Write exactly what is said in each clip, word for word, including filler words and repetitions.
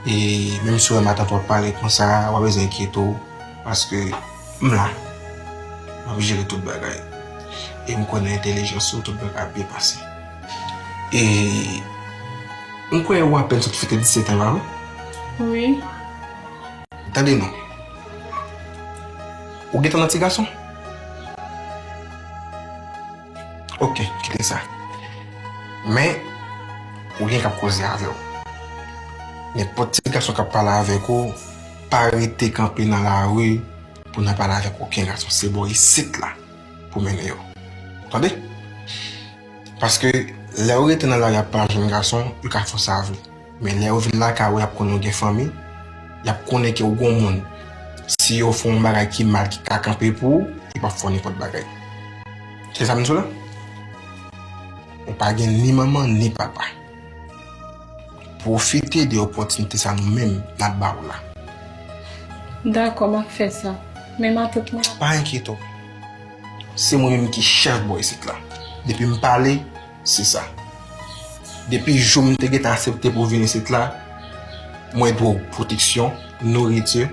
E menm si w wè matant w ap pale konsa, w pa bezwen enkyete w, paske m la. M ap jere tout bagay. E m konnen entèlijans ou, tout bagay ap byen pase. E m kwè ou apèn sot fete disèt an, pa vre? Wi. Tande non. Ou gentan nan ti gason? Ok, kite sa. Men, ou gen k ap koze avè w. Nenpòt ti gason k ap pale avèk ou, pa rete kanpe nan lari pou nan pale avèk okenn gason. Se bò isit la pou mennen yo. Tande? Paske lè ou rete nan lari ap pale ak jèn gason, yo ka fè w sa vle. Men lè yo vin lakay ou, y ap konnen ou gen fanmi, y ap konnen ke ou gon moun. Si yo fè yon bagay ki mal, ki ka kanpe pou ou, yo p ap fè w nenpòt bagay. Se sa m di w la? Ou pa gen ni manman, ni papa. Pwofite de opòtinite sa nou menm n ap ba w la. Dakò, m ap fè sa. Men matant mwen. Pa enkyete w. Se mwen menm ki chèf bò isit la. Depi m pale, se sa. Depi jou m te gentan aksepte pou vin isit la, mwen dwe w pwoteksyon, nouriti,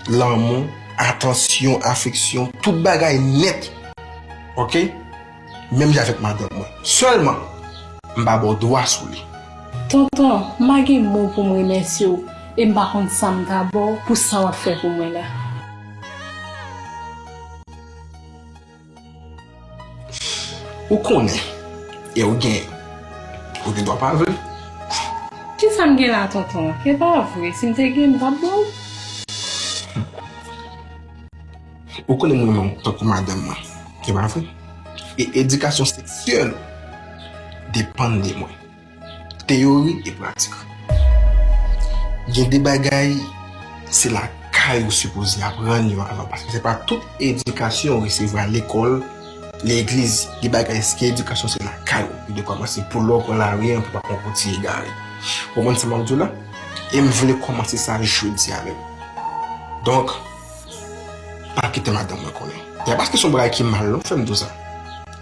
lanmou, atansyon, afeksyon, tout bagay nèt. Ok? Menm jan avèk madanm mwen. Sèlman, m pa ba w dwa sou li. Tonton, m pa gen mo pou m remèsye w, e m pa konn sa m ta ba w pou sa w ap fè pou mwen la. Ou konnen, e ou gen, ou gen dwa pa vle. Kisa m gen la, tonton? E pa vre, si m te gen, m t ap ba w. Ou konnen mwen menm tankou madanm mwen, e pa vre? E edikasyon seksyèl ou depann de mwen. Teyori e pratik. Gen de bagay, se lakay ou sipoze aprann yo avan, paske se pa tout edikasyon ou resevwa lekòl, legliz. Gen bagay, gen edikasyon se lakay ou. Ou dwe kòmanse pou lè w pran lari an, pou pa pran kou ti egare. Ou konprann sa m ap di w la? E m vle kòmanse sa jodi a menm. Donk, pa kite madanm mwen konnen. E pa paske se yon bagay ki mal non fè m di w sa.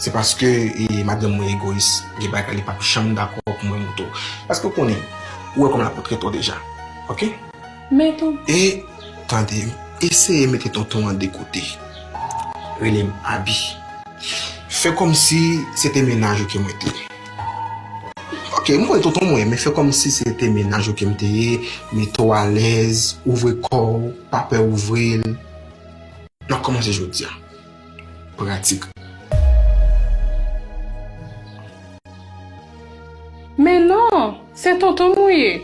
Se paske, e, madanm mwen egoyis. Gen bagay li p ap janm dakò pou mwen montre w. Paske w konnen, ou wè kòman l ap trete w deja. Ok? Men tonton. E, tande, eseye mete tonton an de kote. Rele m Abi. Fè kòmsi se te mennaj ou ke mwen te ye. Ok, m konnen tonton mwen, men fè kòmsi se te mennaj ou ke m te ye, mete w alèz, ouvri kò w, pa pè ouvri l. N ap kòmanse jodi a. Pratik. Men non, se tonton m ou ye.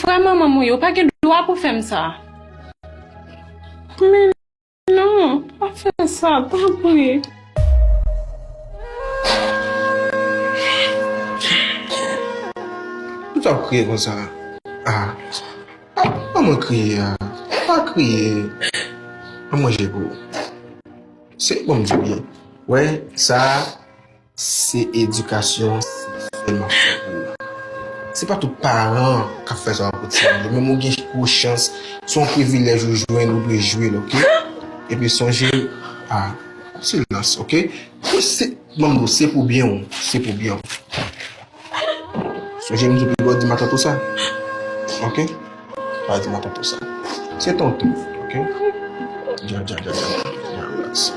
Frè manman m ou ye, ou pa gen dwa pou fè m sa. Men non, pa fè sa, tanpri. Poutèt w ap kriye konsa? Ah. Ah, manman kriye a. Pa kriye. An manje pou ou. Se bon m di w byen. Wè, sa, se edikasyon seksyèl m ap fè pou ou. Se pa tout paran k ap fè sa pou timoun yo. Menm ou gen gwo chans, se yon privilèj ou jwenn, ou dwe jwi l, ok? Epi sonje, ah, silans, ok? Se, manman, se pou byen w, se pou byen w. Sonje m di w pi bò di matant ou sa. Ok? Pa di matant ou sa. Se tonton, ok? Dja, dja, dja, dja, dja, relax.